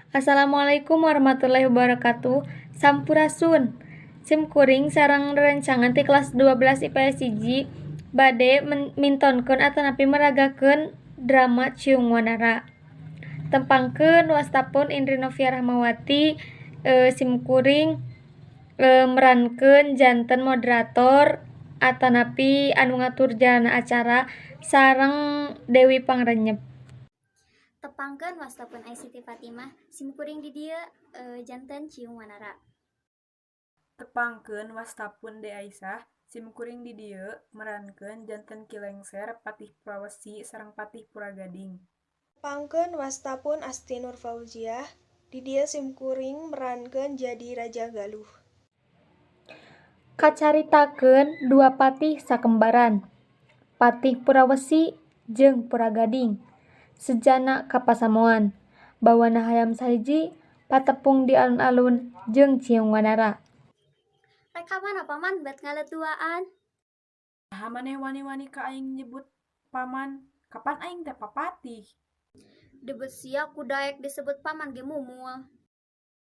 Assalamualaikum warahmatullahi wabarakatuh. Sampurasun. Sim kuring sareng rerencangan ti kelas 12 IPS 1 bade mintonkeun atanapi meragakeun drama Ciung Wanara. Tepangkeun wastapun Indri Novia Rahmawati, sim kuring merankeun janten moderator atanapi anu ngatur jalanna acara sareng Dewi Pangrenyep. Tepangkeun wastapun ai Siti Fatimah, sim kuring di dieu janten Ciung Wanara. Tepangkeun wastapun De Aisyah, sim kuring di dieu merankeun janten Ki Lengser, Patih Purawesi sareng Patih Puragading. Tepangkeun wastapun Asti Nur Fauziah, di dieu sim kuring merankeun jadi Raja Galuh. Kacaritakeun dua patih sakembaran, Patih Purawesi jeung Puragading. Sejana ka pasamuan, bawana hayam sahiji, patepung di alun-alun jeung Ciung Wanara. Rek ka mana, Paman, bet ngaleut duaan? Naha maneh wani-wani ka aing nyebut paman, kapan aing teh papatih? Debet sia ku daek disebut paman ge mumul.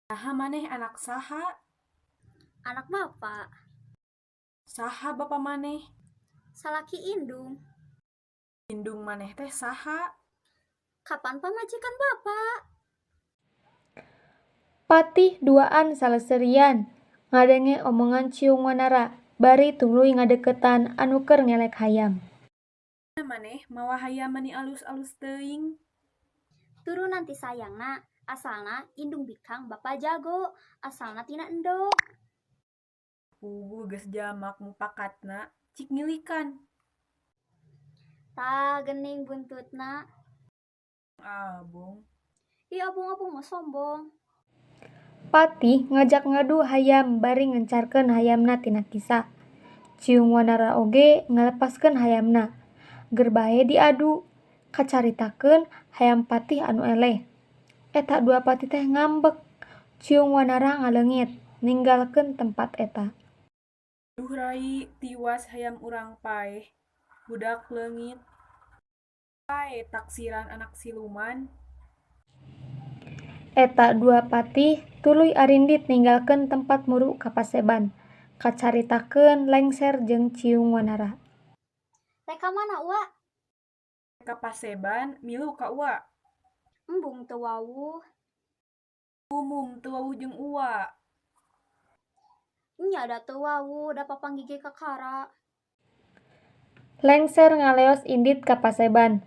Naha maneh anak saha? Anak bapak. Saha bapa maneh? Salaki indung. Indung maneh teh saha? Kapan pamajikan bapak? Patih duaan saleseurian ngadenge omongan Ciung Wanara bari tuluy ngadeukeutan anu keur ngelek hayam. Maneh mawa hayam mani alus-alus teuing? Turunan ti sayangna, asalna indung bikang bapa jago, asalna tina endog. Puguh geus jamak mupakatna, cik ngilikan. Tah geuning buntutna. Abong. Ih, abong-abong mah sombong. Patih ngajak ngadu hayam bari ngencarkeun hayamna tina kisa. Ciung Wanara oge ngalepaskeun hayamna. Ger bae diadu, kacaritakeun hayam patih anu eleh. Eta dua patih teh ngambek. Ciung Wanara ngaleungit ninggalkeun tempat eta. Duh rai, tiwas hayam urang paeh, budak leungit. Bae taksiran anak siluman. Eta dua patih tuluy arindit ninggalkeun tempat muru ka paseban. Kacaritakeun Lengser jeung Ciung Wanara. Rek ka mana, Uwa? Ka paseban, milu ka Uwa. Embung teu wawuh. Umum teu wawuh jeung Uwa. Nya da teu wawuh, da papanggih ge kakara. Lengser ngaleos indit ka paseban.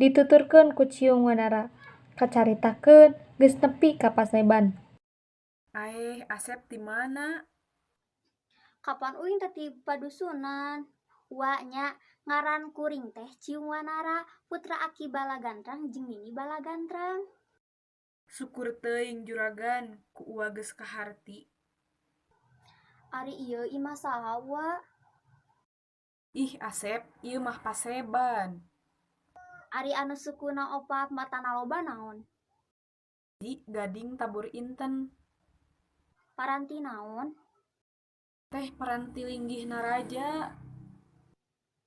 Dituturkeun ku Ciung Wanara. Kacaritakeun geus nepi ka paseban. Aeh, Asep ti mana? Kapan uing teh ti padusunan. Wa nya, ngaran kuring teh Ciung Wanara, putra Aki Balagantrang jeung Nini Balagantrang. Syukur teuing juragan, ku Uwa geus kaharti. Ari ieu imah saha, Wa? Ih Asep, ieu mah paseban. Ari anu sukuna opat matana loba naon? Di gading tabur inten. Paranti naon? Teh paranti linggihna raja.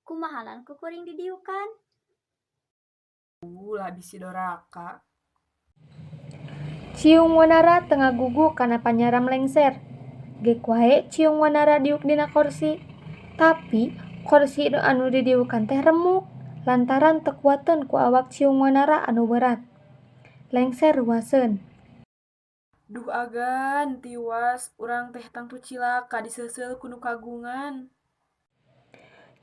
Kumaha lan ku kuring didiukan? Ulah bisi doraka. Ciung Wanara teu ngagugu kana panyaram Lengser. Gek wae Ciung Wanara diuk dina korsi. Tapi korsi anu didiukan teh remuk lantaran teu kuateun ku awak Ciung Wanara anu berat. Lengser ruaseun. Duh agan, tiwas urang teh tangtu cilaka diseuseul ku nu kagungan.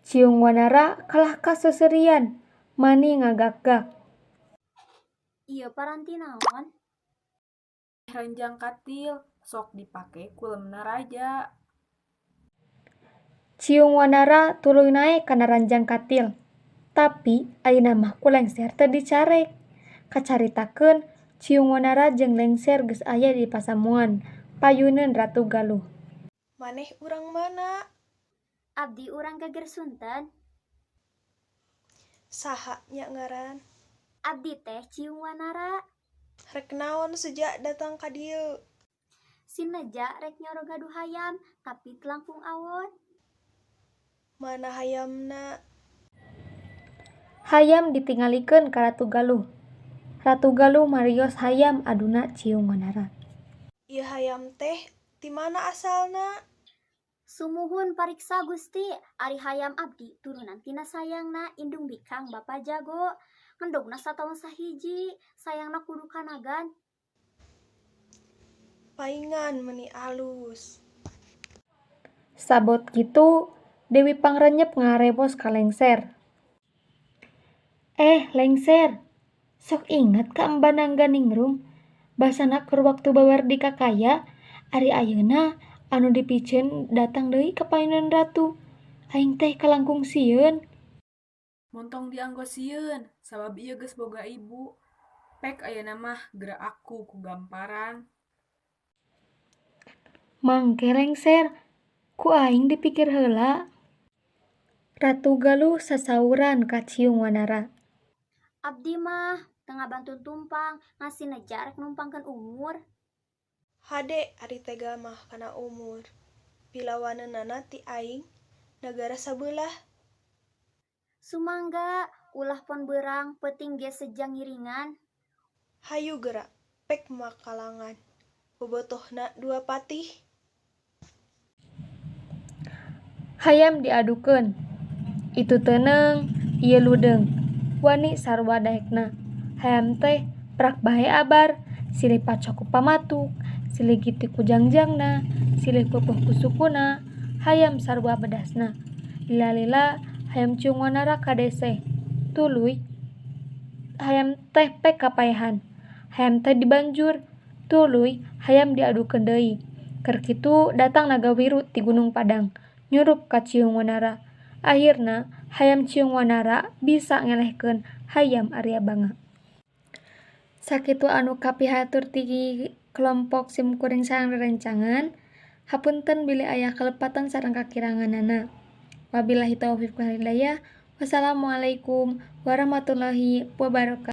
Ciung Wanara kalah ka seuseurian, mani ngagak-gak. Ieu paranti naon? Ranjang katil, sok dipake kulemna raja. Ciung Wanara tuluy naek kana ranjang katil. Tapi ayeuna mah ku Lengser teu dicarek. Kacaritakeun Ciung Wanara jeung Lengser geus aya di pasamuan payuneun Ratu Galuh. Maneh urang mana? Abdi urang Geger Sunten. Saha nya ngaran? Abdi teh Ciung Wanara. Rek naon seja datang ka dieu? Si Neja rek nyoro ngadu hayam, tapi teu langkung awon. Mana hayamna? Hayam ditingalikeun ka Ratu Galuh. Ratu Galuh marios hayam aduna Ciung Wanara. Ieu hayam teh ti mana asalna? Sumuhun pariksa Gusti, ari hayam abdi turunan tina sayangna Indung Bikang Bapa Jago. Ngendogna sataun sahiji, sayangna kudu kanagan. Paingan meuni alus. Sabot kitu Dewi Pangrenyep ngarewos ka Lengser. "Eh Lengser, sok inget ka Emban Nangganingrum? Basana keur waktu bawardi ka kaya, ari ayeuna anu dipiceun datang deui ka payuneun ratu. Aing teh kalangkung sieun." Montong dianggo sieun, sabab ieu geus boga ibu. Pek ayeuna mah geura aku ku gamparan. Mangke Lengser, ku aing dipikir heula. Ratu Galuh sasauran ka Ciung Wanara. Abdi mah teu ngabantun tumpang, ngasi neja rek numpangkeun umur. Hade ari tega mah kana umur. Pilawaneunana ti aing nagara sabeulah. Sumangga, ulah pon beurang, peuting ge seja ngiringan. Hayu geura, pek makalangan. Bobotohna dua patih. Hayam diadukeun. Itu teuneung, ieu ludeung. Wani sarua daekna. Hayam teh prak bae abar, silih pacok ku pamatuk, silih gitik ku jangjangna, silih peupeuh ku sukuna, hayam sarua bedasna. Lila-lila hayam Ciung Wanara kadeseh, tuluy hayam teh pek kapaehan. Hayam teh dibanjur, tuluy hayam diadukeun deui. Keur kitu datang Nagawiru ti Gunung Padang, nyurup ka Ciung Wanara. Ahirna hayam Ciung Wanara bisa ngelehkeun hayam Arya Banga. Sakitu anu kapihatur ti kelompok simkuring sareng rerencangan. Hapunten bilih aya kalepatan sareng kakiranganana. Wabillahi taufiq wal hidayah. Wassalamualaikum warahmatullahi wabarakatuh.